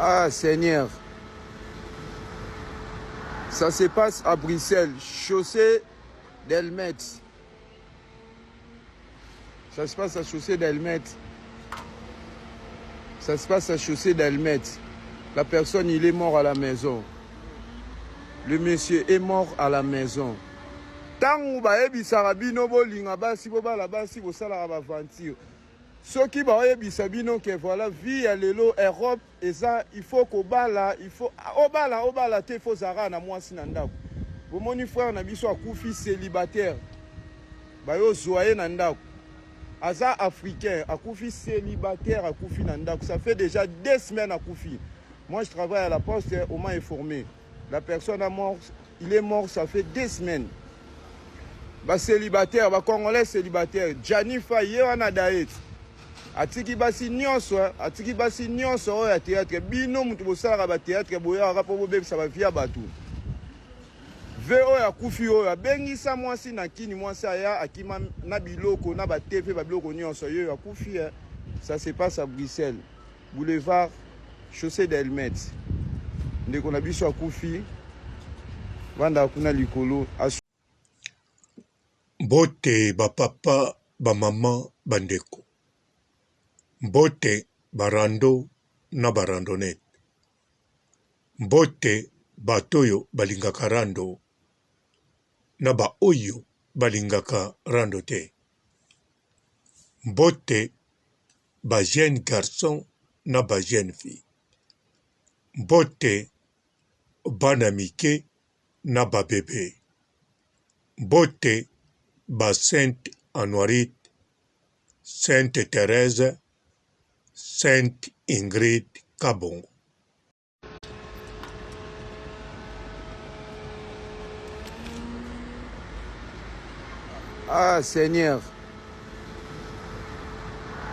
Ah Seigneur. Ça se passe à Bruxelles, chaussée d'Elmet. Ça se passe à chaussée d'Elmet. Ça se passe à chaussée d'Elmet. La personne, il est mort à la maison. Le monsieur est mort à la maison. Tango bayebisaka bino bolinga basi bobala basi bosalaka baventure soki baoyebisa bino ke voilà vie ya lelo Europe eza il faut kobala il faut obala obala te il faut ozalaka na mwasi na ndako bomoni frère na biso akufi célibataire bayozwa ye na ndako aza africain akufi célibataire akufi na ndako ça fait déjà 2 semaines akufi. Moi, je travaille à la poste, on m'a informé, la personne a mort, il est mort, ça fait 2 semaines. Bacélibataire, bacongolais célibataire, Jani Fa ye wana daet atiki basi nyonso, atiki basi nyonso oyo ya théâtre. Bino moto bosalaka bathéâtre, boyaka mpo bobebisa bavie ya bato. Ve oyo akufi oyo abengisa mwasi na kini, mwasi aya akima na biloko na batv babiloko nyonso. Ye oyo akufi. Ça se passe à Bruxelles, boulevard chaussée d'Elmet. Ndeko na biso akufi, vandaka kuna likolo. Mbote bapapa, bamama, bandeko. Mbote barando na barandonnette. Mbote bato oyo balingaka rando na baoyo balingaka rando te. Mbote ba jeunes garçons na ba jeunes filles. Mbote bana mike na ba bebe. Mbote ba Sainte Anuarite, Sainte Therèse, Sainte Ingrid Kabongo. Ah Seigneur.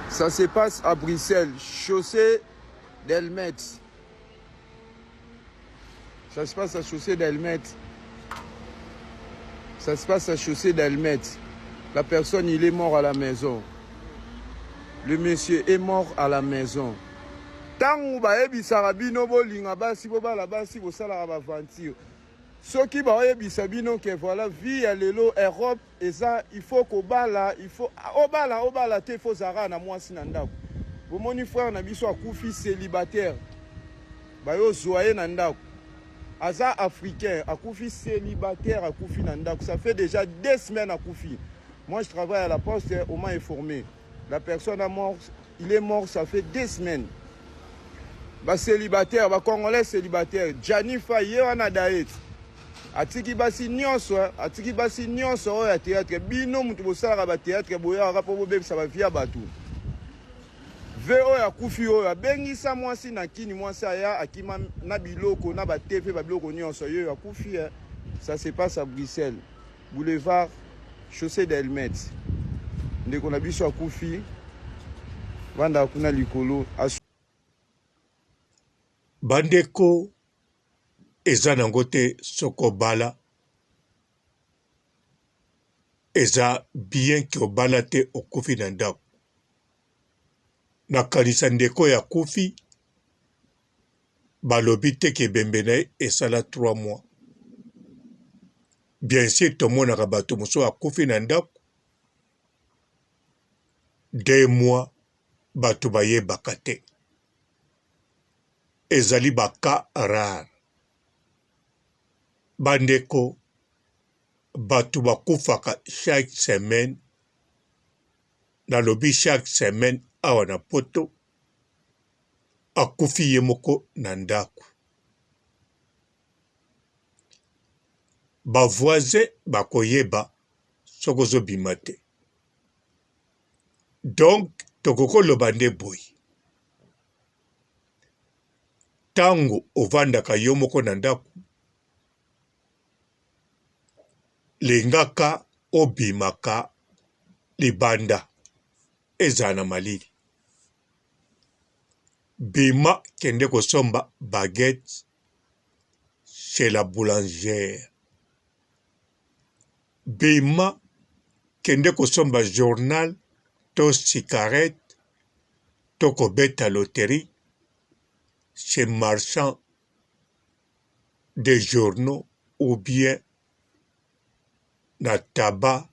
Ça se passe à Bruxelles, chaussée d'Elmet. Ça se passe à chaussée d'Elmet. Ça se passe à chaussée d'Elmet. La personne, il est mort à la maison. Le monsieur est mort à la maison. Ntango bayebisaka bino bolinga basi bobala basi bosalaka baventure, soki baoyebisa bino ke voilà vie ya lelo Europe eza il faut kobala il faut obala obala te il faut ozalaka na mwasi na ndako. Bomoni frère na biso akufi célibataire, bayozwa ye na ndako. Aza africain, akufi célibataire, akufi na ndako, ça fait déjà 2 semaines akufi. Moi, je travaille à la poste, on m'a informé, la personne a mort, il est mort, ça fait 2 semaines. Bacélibataire, bacongolais célibataire, Jani Fa ye wana daet atiki basi nyonso, atiki basi nyonso oyo ya théâtre. Bino moto bosalaka bathéâtre, boyaka mpo bobebisa bavie ya bato. Ve oyo akufi oyo abengisa mwasi na kini, mwasi aya akima na biloko na batv babiloko nyonso. Ye oyo akufi. Ça se passe à Bruxelles, boulevard chaussée d'Elmet. Ndeko na biso akufi, vandaka kuna likolo. Bandeko, eza nango te soki obala eza bien ke obala te okufi na ndako. Nakanisa ndeko oyo akufi balobi te ke ebembe na ye esala 3 mois. Bien sur tomonaka bato mosusu akufi na ndako 2 mois bato bayebaka te. Ezali ba cas rare. Bandeko bato bakufaka chaque semaine, nalobi chaque semaine awa na poto, akufi ye moko na ndako. Ba voisins bakoyeba soki ozobima te. Donc tokoki koloba nde boye, ntango ovandaka yo moko na ndako, lingaka obimaka libanda ezala na malili. Bima kende kosomba baguette chez la boulangère. Bima kende kosomba journal to cigarette to kobeta loterie. chez marchand de journaux ou bien na tabac,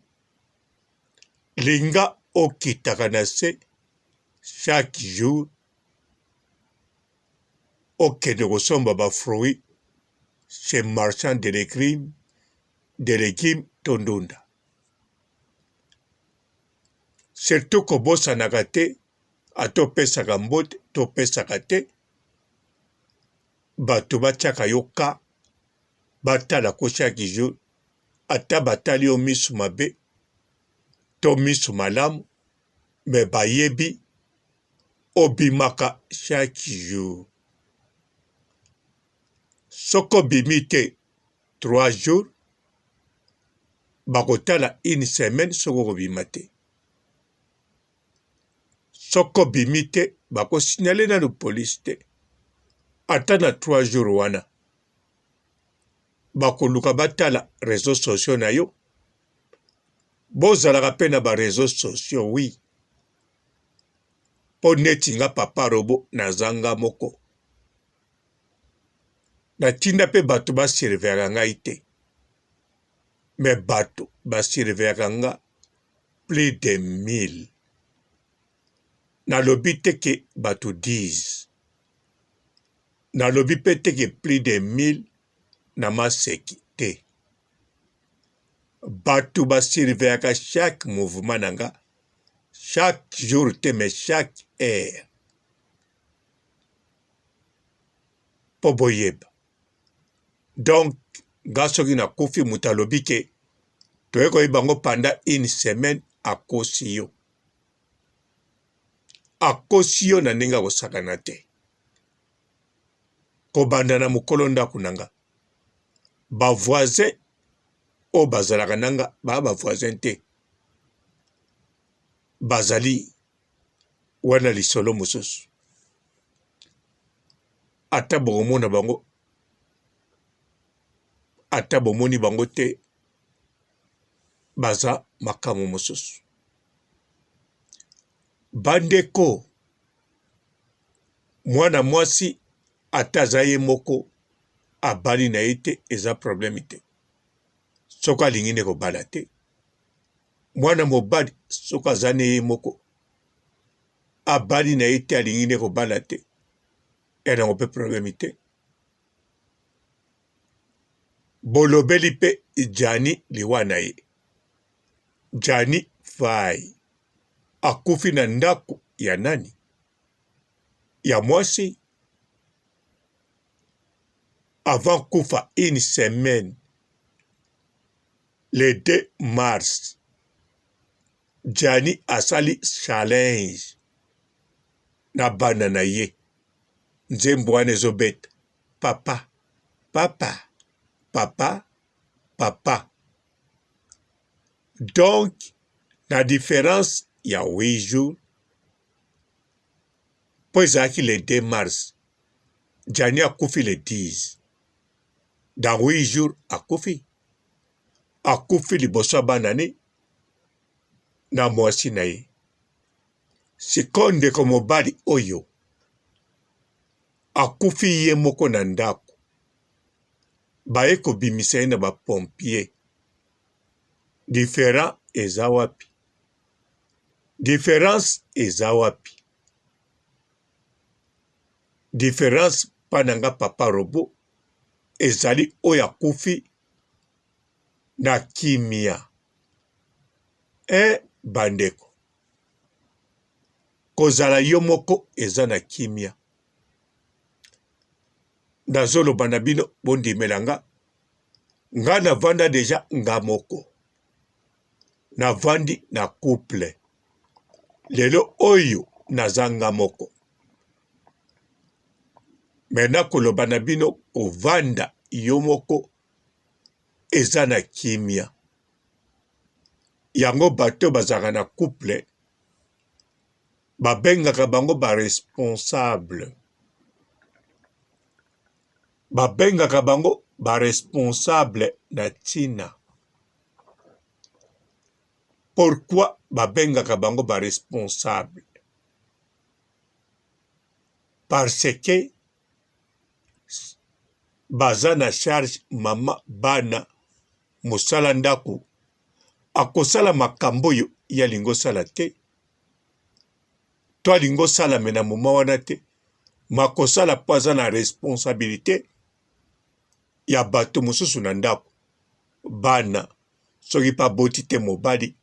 linga okitaka na se chaque jour okende kosomba ba fruits chez marchand de legumes, de legumes to ndunda. Surtout kobosanaka te ata opesaka mbote to opesaka te, bato batiaka yo cas batala ko chaque jour ata batali yo misu mabe to misu malamu mais bayebi obimaka chaque jour. Soki obimi te 3 jours bakotala une semaine soki okobima te. Soki obimi te bako signaler nanu police te ata na 3 jours wana bakoluka batala reseaux sociaux na yo. Bozalaka pe na ba reseaux sociaux oui po neti nga papa robot naza nga moko natinda pe bato ba surveillaka ngai te mais bato ba surveillaka nga plus de 1000 nalobi te ke bato 10 nalobi pe te ke plus de 1000 na maseki te bato ba surveillaka chaque mouvement na nga chaque jour te mais chaque heure mpo boyeba donc nga soki nakufi moto alobi ke toye koyeba yango pendant une semaine akosi yo akosi yo na ndenge akosakana te kobanda na mokolo ndako na nga ba voisin oyo bazalaka na nga ba ba voisin te bazali wana lisolo mosusu ata bokomona bango ata bomoni bango te baza makambo mosusu bandeko mwana mwasi ata aza ye moko abali na ye te eza problème te soki alingi nde kobala te mwana mobali soki aza ne ye moko abali na ye te alingi nde kobala te ya nango mpe problème te bolobeli mpe Gianni liwa na ye Gianni Fay akufi na ndako ya nani ya mwasi avant kufa une semaine le 2 mars Gianni asali challenge na bana na ye nzembo wana ezobeta papa papa papa papa donc na difference ya 8 jours mpo ezalaki le 2 mars Gianni akufi le 10 dans 8 jours akufi akufi liboso ya bana ne na mwasi na ye sikoyo ndeko mobali oyo akufi ye moko na ndako baye kobimisa ye na ba pompier different eza wapi difference eza wapi difference mpa na nga papa robot ezali oyo akufi na kimia e bandeko kozala yo moko eza na kimia nazoloba na bino bondimela nga nga navanda deja nga moko navandi na couple lelo oyo naza nga moko me nakoloba na bino kovanda yo moko eza na kimia yango bato bazalaka na couple babengaka bango ba responsable babengaka bango ba responsable na ntina pourquoi babengaka bango ba responsable parce que. baza na charge mama bana mosala ndako akosala makambo oyo ye alingi osala te to alingi osala me na moma wana te makosala mpo aza na responsabilite ya bato mosusu na ndako bana soki mpe aboti te mobali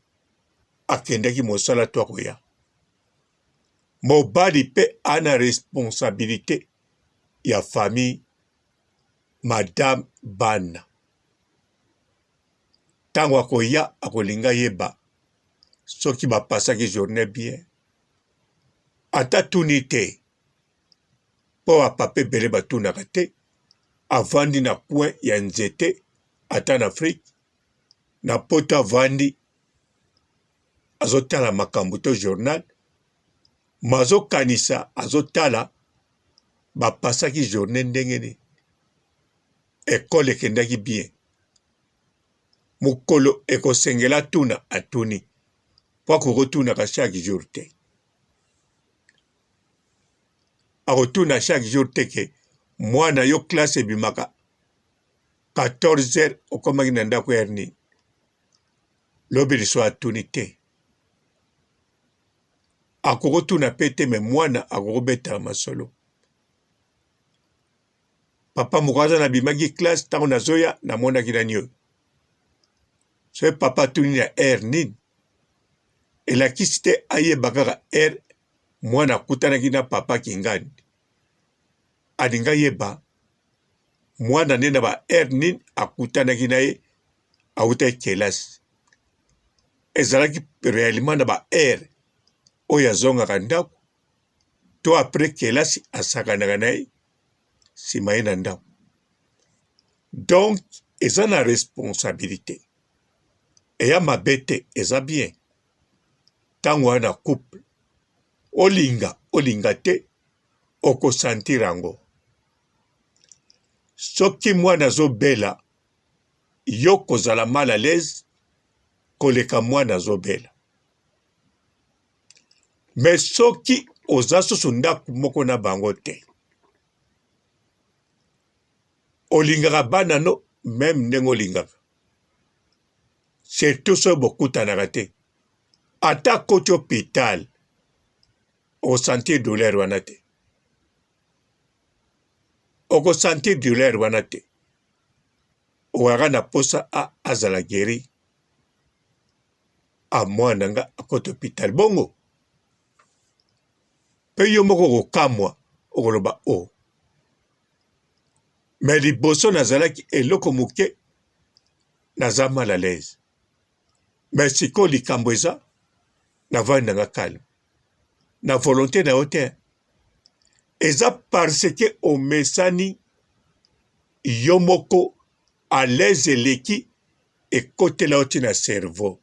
akendaki mosala to akoya mobali mpe ana responsabilite ya famille madame bana ntango akoya akolinga yeba soki bapasaki journée bien ata tuni te mpo bapapa ebele batunaka te avandi na coin ya nzete ata na Afrique na poto avandi azotala makambo to journal ma azokanisa azotala bapasaki journée ndenge nini ekole ekendaki bien mokolo ekosengela atuna atuni mpo akoki kotunaka chaque jour te akotuna chaque jour te ke mwana yo classe ebimaka 14 heures okomaki na ndako heure nini lobi liso atuni te akokotuna pe te me mwana akokobetaka masolo papa moko aza nabimaki classe ntango nazoya namonaki nani oyo soki papa atuni na heure nini elakisi te ayeba kaka heure mwana akutanaki na papa kingani alingi ayeba mwana nde na ba heure nini akutanaki na ye awutaki kelasi ezalaki réellement na ba heure oyo azongaka ndako to après kelasi asakanaka na ye nsima ye na ndako donc eza na responsabilité eya mabe te eza bien ntango wana na couple olinga olinga te okosentir yango soki mwana azobela yo kozala mal à l'aise koleka mwana azobela me soki oza susu ndako moko na bango te olingaka bana no meme ndenge olingaka surtout soki bokutanaka te ata akoti hopital okosentir douleur wana te okosentir douleur wana te okaka na posa a azala gueri a mwana nga akoti hopital bongo mpe yo moko okokamwa okoloba o oh. me liboso nazalaki eloko moke naza mal à l'aise me sikoyo likambo eza navandi nanga calme na volonte na yo te eza parce que omesani yo moko à l'aise eleki ekotela yo ti na cerveau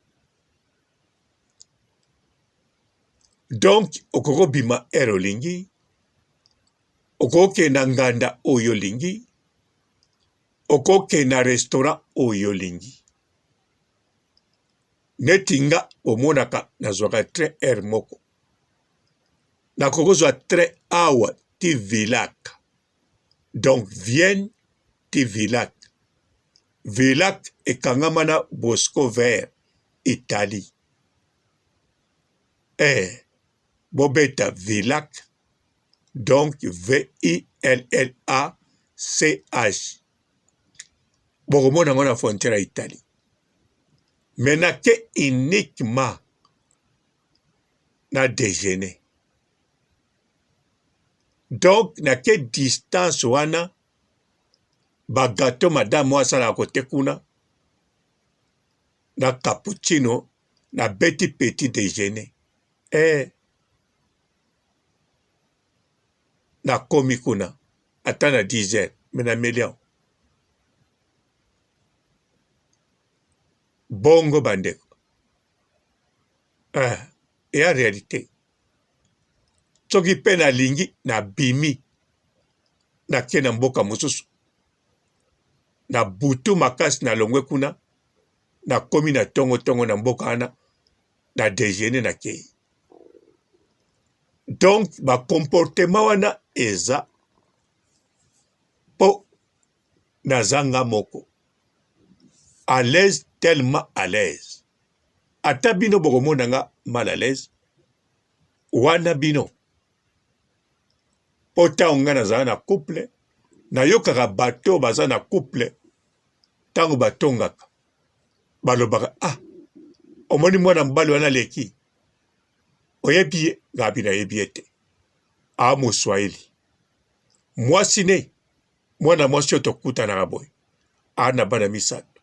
donc okoki kobima heure olingi okoki kokende na nganda oyo olingi okoki kokende na restaurant oyo olingi Neti nga omonaka nazwaka train heure moko. Nakoki kozwa train awa ti Villac. Donc Vienne ti Villac. Villac ekangama na Bosco vers Italie. Eh, bobeta Villac donc V I L L A C H. Bokomona yango na frontière ya Italie. Mais nake uniquement na dejeuner. Donc nake distance wana ba gateau madame oyo asalaka kote kuna na cappuccino na beti petit dejeuner. Eh nakomi kuna ata na 10 heures mais nameli yango. Bongo bandeko eh, eya realite soki mpe nalingi nabimi nake na mboka mosusu na butu makasi nalongwe kuna nakomi na tongo tongo na mboka wana na dejeuner nakei donc ba comportement wana eza mpo Naza nga moko. À l'aise tellement à l'aise. Ata bino bokomona nga mal à l'aise wana bino. Po tango nga nazala na couple, nayokaka bato baza na couple tango batongaka balobaka ah omoni mwana mobali wana aleki oyebi ye ngabi nayebi ye te a moswahili mwasi ne mwana mwasi oyo tokutanaka boye a na bana misato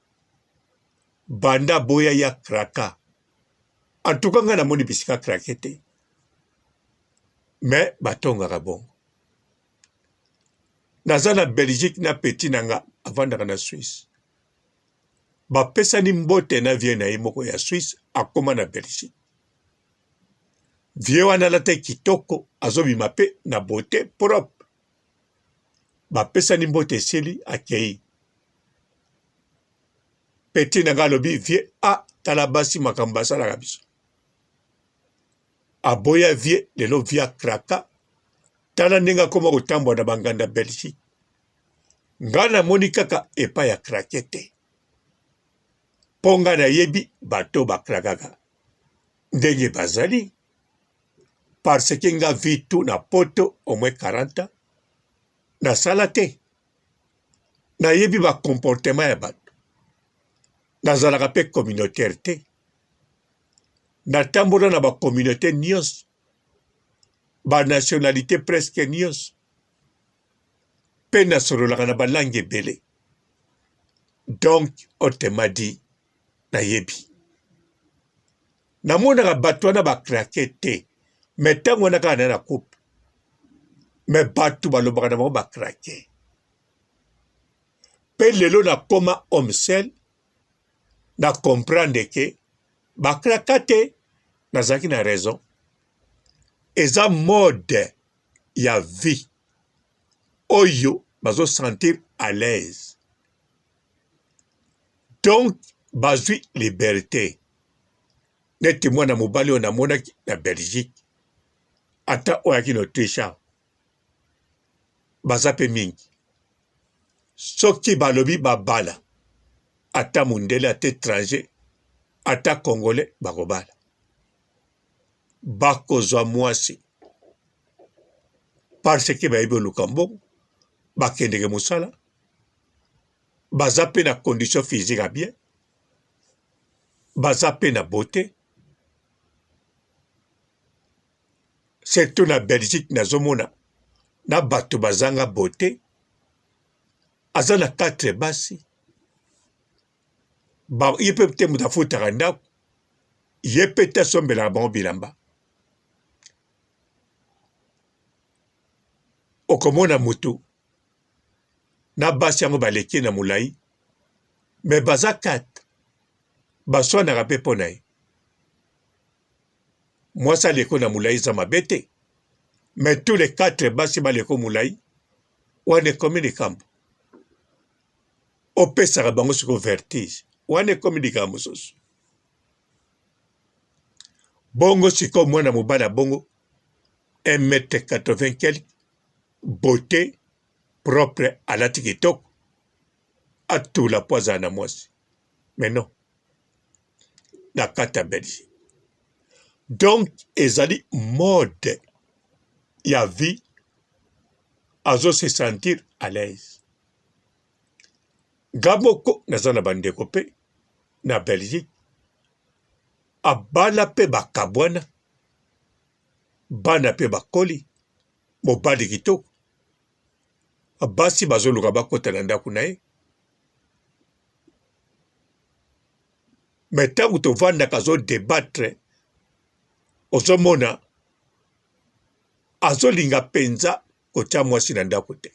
banda boya ya kraka antuka ngai namoni bisika krake te me batongaka bongo naza na belgique na petit na nga avandaka na suisse bapesani mbote na vie na ye moko ya suisse akoma na belgique vie wana alata kitoko azobima mpe na beauté propre bapesani mbote esili akei petit na ngai alobi vie a ah, tala basi makambo basalaka biso aboya vie lelo vie akraka tala ndenge akoma kotambola na banganda belgique ngai namoni kaka epai ya krake te mpo ngai nayebi bato bakrakaka ndenge bazali parce que nga vie tout na poto au moins 40 ans nasala te nayebi ba comportement ya bato nazalaka mpe communautaire te natambola na ba communauté nyonso ba nationalité presque nyonso mpe nasololaka na balangi ebele donc autrement dit nayebi namonaka bato wana bakrake te me ntango wana kaka na na couple me bato balobaka na bango bakrake mpe lelo nakoma homme seul na comprendre ke bakraka te nazalaki na raison eza mode ya vie oyo bazo sentir à l'aise donc bazwi liberte neti mwana mobali oyo namonaki na Belgique ata oyo ayaki na Autriche awa baza mpe mingi soki balobi babala ata mondele ata étranger ata congolais bakobala bakozwa mwasi parce que bayebi oluka mbongo bakendeke mosala baza mpe na condition physique ya bien baza mpe na beauté surtout na Belgique nazomona na bato bazanga beauté aza na 4 basi ba, ye mpe te moto afutaka ndako ye mpe te asombelaka bango bilamba okomona motu na basi yango baleki na molai me baza 4 baswanaka mpe mpo na ye mwasi aleko na molai eza mabe te me tous les 4 basi baleko molai wana ekomi likambo opesaka bango siko vertige wana ekomi likambo mosusu bongo sikoyo mwana mobali ya bongo 1 mètre 80 quelque beauté propre alati kitoko atula mpo azala na mwasi mais non na kati ya Belgique donc ezali mode ya vie azo se sentir à l'aise nga moko naza na bandeko mpe na Belgique abala mpe bakabwana bana mpe bakoli mobali kitoko basi bazoluka bakota na ndako na ye me ntango tovandaka azo debattre ozomona azolinga mpenza kotya mwasi na ndako te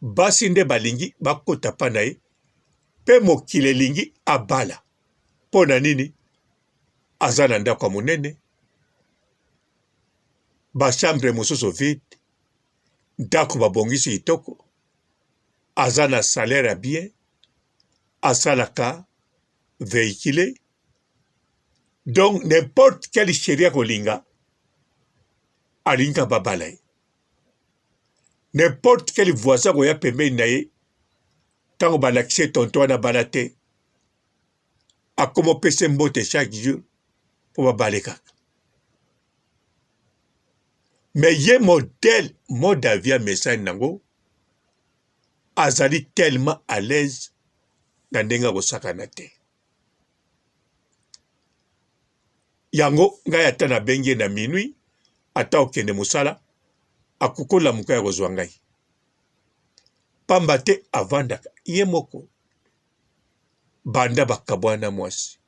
basi nde balingi bakota mpa na ye mpe mokili elingi abala mpo na nini aza na ndako ya monene bachambre mosusu vide ndako babongisi kitoko aza na salaire ya bien asalaka vehicule donc n'importe quel chéri akolinga alingi babala ye. N'importe quel voisin akoya pembeni na ye ntango balakisi ye tonton wana abala te, akoma opesa ye mbote chaque jour mpo babale kaka. Mais ye modèle mode ya vie amesani nango, azali tellement à l'aise na ndenge akosakana te. Yango ngai ata nabengi ye na minuit, ata okende mosala, akoki kolamuka ya kozwa ngai. Pamba te avandaka ye moko banda bakabwana na mwasi.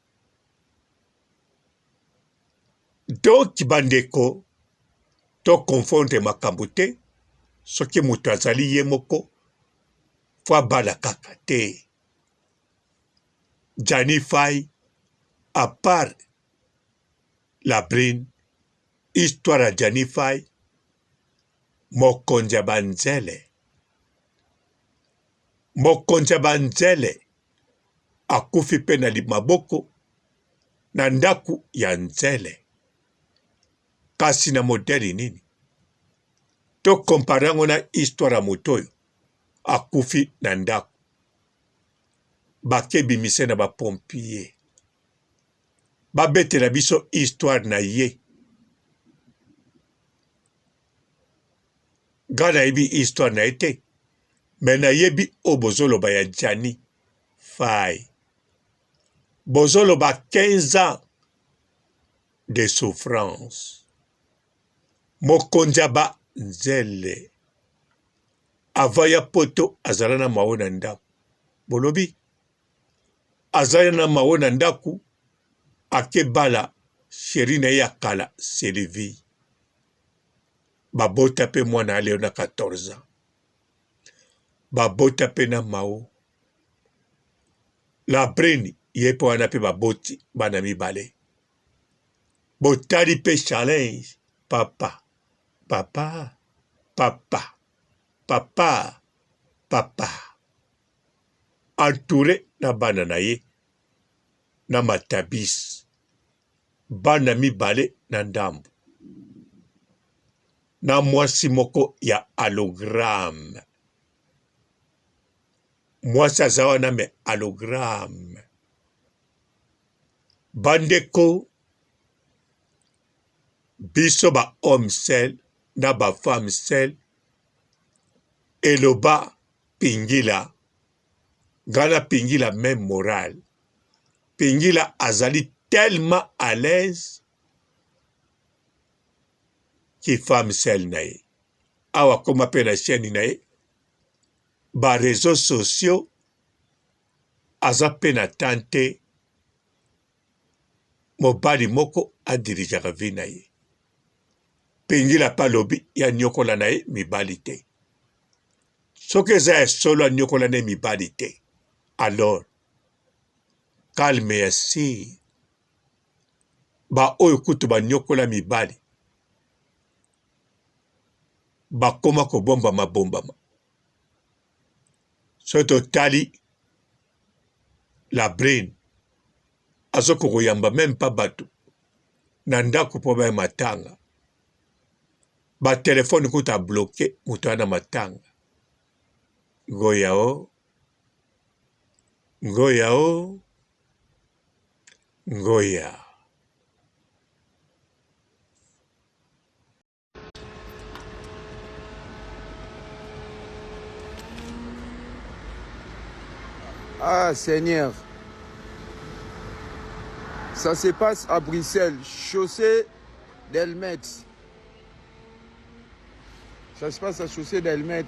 Donc bandeko to confondre makambo te, soki moto azali ye moko fo abala kaka te. Djanny Fay à part la brune histoire ya Djanny Fay mokonzi ya ba nzele mokonzi ya ba nzele akufi pe na maboko na ndaku ya nzele kasi na modèle nini to compare yango na histoire ya moto oyo akufi na ndaku bake bimise na ba pompier babetela biso histoire na ye nga nayebi histoire na ye te me nayebi oyo bozoloba ya Djani Fay bozoloba 15 ans de souffrance mokonzi ya ba nzele Avant ya poto azala na mawo na ndaku bolobi azala na mawo na ndaku ake bala cherie na ye ya kala Sylvie babota pe mwana ya lelo na 14 ans babota pe na mawo la brune ye pe wana pe baboti bana mibale botali pe challenge papa Papa, papa, papa, papa. Entoure na bana na ye na matabis. Bana mibale na ndambo. Na mwasi moko ya allogramme. Mwasi aza wana me allogramme. Bandeko Biso ba homme seul na ba femme seul eloba pingila nga na pingila meme morale pingila azali tellement à l'aise ki femme seule na ye awa akoma pe na chaine na ye ba reseaux sociaux aza pe na temps te mobali moko a dirigeaka vie na ye. Pingila pe alobi ye aniokola na ye mibali te. Soki eza ya solo aniokola na ye mibali te alors calme ya sur ba oyo kutu baniokola mibali bakoma kobombama bombama. Soki totali la brune azokoka koyamba meme pas batu na ndaku po baya matanga ba telephone kutu a bloque mutu aya na matanga ngoya o ngoya o ngoya. Ah Seigneur. Ça se passe à Bruxelles, chaussée d'Elmet. Ça se passe à chaussée d'Elmet.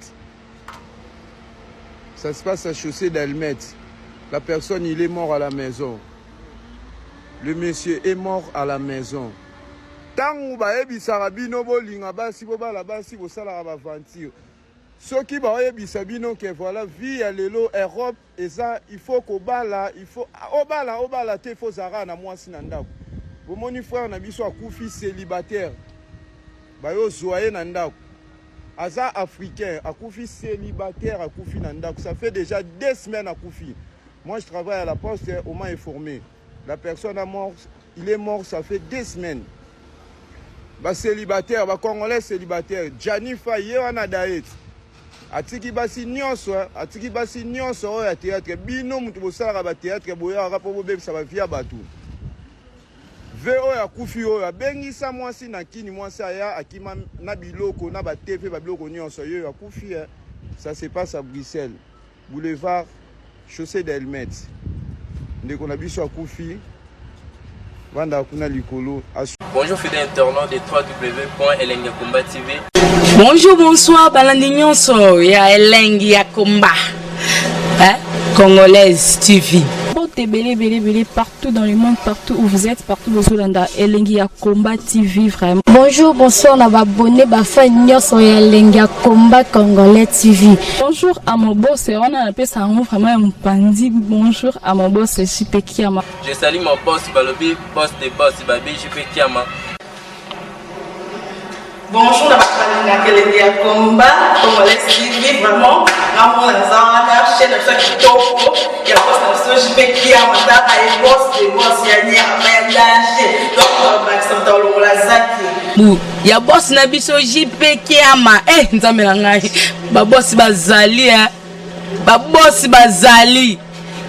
Ça se passe à chaussée d'Elmet. La personne, il est mort à la maison. Le monsieur est mort à la maison. Tangu bayebisaka bino bolinga basi bobala basi bosalaka ba aventure soki baoyebisa bino ke voilà vie ya lelo Europe eza il faut kobala il faut obala obala te il faut ozalaka na mwasi na ndako bomoni frère na biso akufi célibataire bayo zwa ye na ndako aza africain akufi célibataire akufi na ndako ça fait déjà deux semaines akufi moi je travaille à la poste on m'a informé la personne a mort Il est mort ça fait deux semaines. Ba célibataire, ba congolais célibataire, Gianni Faye ye wana diet. Atiki basi nionso eh, atiki basi nionso oyo ya theatre. Bino mutu bosalaka ba theatre boyaka po bobebisa ba vie ya batu. Ve oyo akufi oyo abengisa mwasi na kini mwasi aya akima na biloko na ba TV ba biloko nionso yeyo akufi eh. Ça se passe à Bruxelles. Boulevard chaussee d'Helmet. Ndeko na biso akufi vanda kuna likolo. Bonjour fidèle internaute de www.elengiyakomba TV. Bonjour, bonsoir, balandi nyonso ya Elengi ya Komba. Hein? Congolaise TV. Mbote ebele ebele ebele partout dans le monde, partout où vous êtes, partout bozolanda Elengi ya Combat TV vraiment. Bonjour, bonsoir na ba abonné ba fan nyonso ya Elengi ya Combat Congolais TV. Bonjour à mon boss, wana napesa yango vraiment ya mopanzi. Bonjour à mon boss JP Kiama. Je salue mon boss balobi boss de boss babi JP Kiama. Bonjour na bato balingaka elengi ya combat congolais TV vraiment ngamona naza wana chaîne na biso ya kitoko ya boss na biso JP Kiama tala ye boss de boss ya nyama ya danger donc bakisa moto alongola zaki bu ya boss na biso JP Kiama eh nzambe na ngai ba boss bazali eh ba boss bazali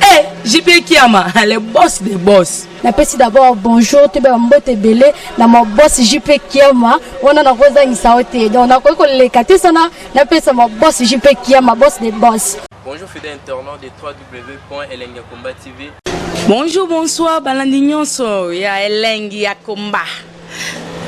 eh JP Kiama le boss de boss. Napesi d'abord bonjour toyeba ba mbote ebele na ma boss JP Kiama wana nakozangisa yo te donc nakoki koleka te sana napesa ma boss JP Kiama boss de boss. Bonjour fidèle internaute de www.elengiyakomba TV. Bonjour, bonsoir, balandi nyonso ya Elengi ya Komba.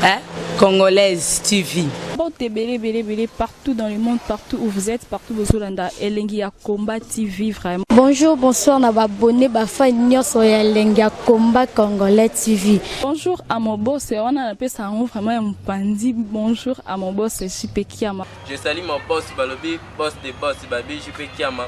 Hein? Congolaise TV. Mbote ebele ebele ebele partout dans le monde, partout où vous êtes, partout bozolanda Elengi ya Combat TV vraiment. Bonjour, bonsoir na ba abonné ba fan nyonso ya Elengi ya Combat Congolais TV. Bonjour à mon boss, wana napesa yango vraiment ya mopanzi. Bonjour à mon boss JP Kiama. Je salue mon boss balobi boss de boss babi JP Kiama.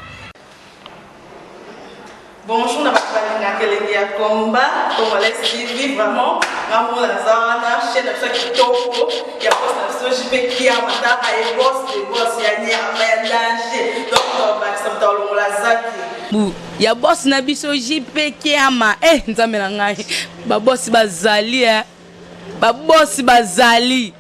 Bonjour na bato balingaka elengi ya combat congolais TV vraiment ngamona naza wana chaîne na biso ya kitoko ya boss na biso JP Kiama tala ye boss de boss ya nyama ya danger donc bakisa moto alongola zaki bu ya boss na biso JP Kiama eh nzambe na ngai ba boss bazali eh ba boss bazali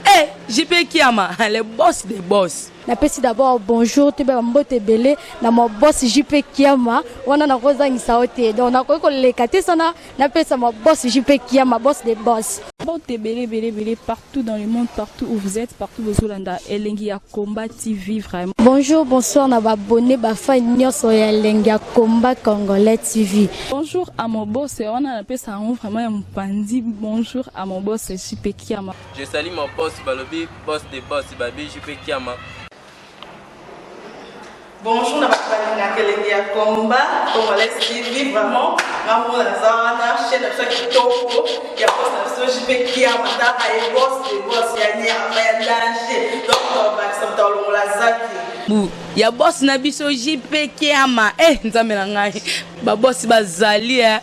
eh JP Kiama le boss de boss. Napesi d'abord bonjour toyeba ba mbote ebele na ma boss JP Kiama wana nakozangisa yo te donc nakoki koleka te sana napesa ma boss JP Kiama boss de boss. Mbote ebele ebele ebele partout dans le monde, partout où vous êtes, partout bozolanda Elengi ya Combat TV vraiment. Bonjour, bonsoir na ba abonné ba fan nyonso ya Elengi ya Combat Congolais TV. Bonjour à mon boss, wana napesa yango vraiment ya mopanzi. Bonjour à mon boss JP Kiama. Je salue mon boss balobi boss de boss babi JP Kiama. Bonjour na bato balingaka elengi ya combat congolais TV vraiment ngamona naza wana chaîne na biso ya kitoko ya boss na biso JP Kiama tala ye boss de boss ya nyama ya danger donc bakisa moto alongola zaki bu ya boss na biso JP Kiama eh nzambe na ngai ba boss bazali eh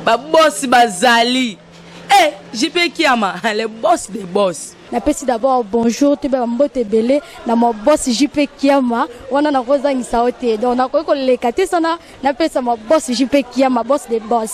ba boss bazali eh JP Kiama le boss de boss. Napesi d'abord bonjour toyeba ba mbote ebele na ma boss JP Kiama wana nakozangisa yo te donc nakoki koleka te sana napesa ma boss JP Kiama boss de boss.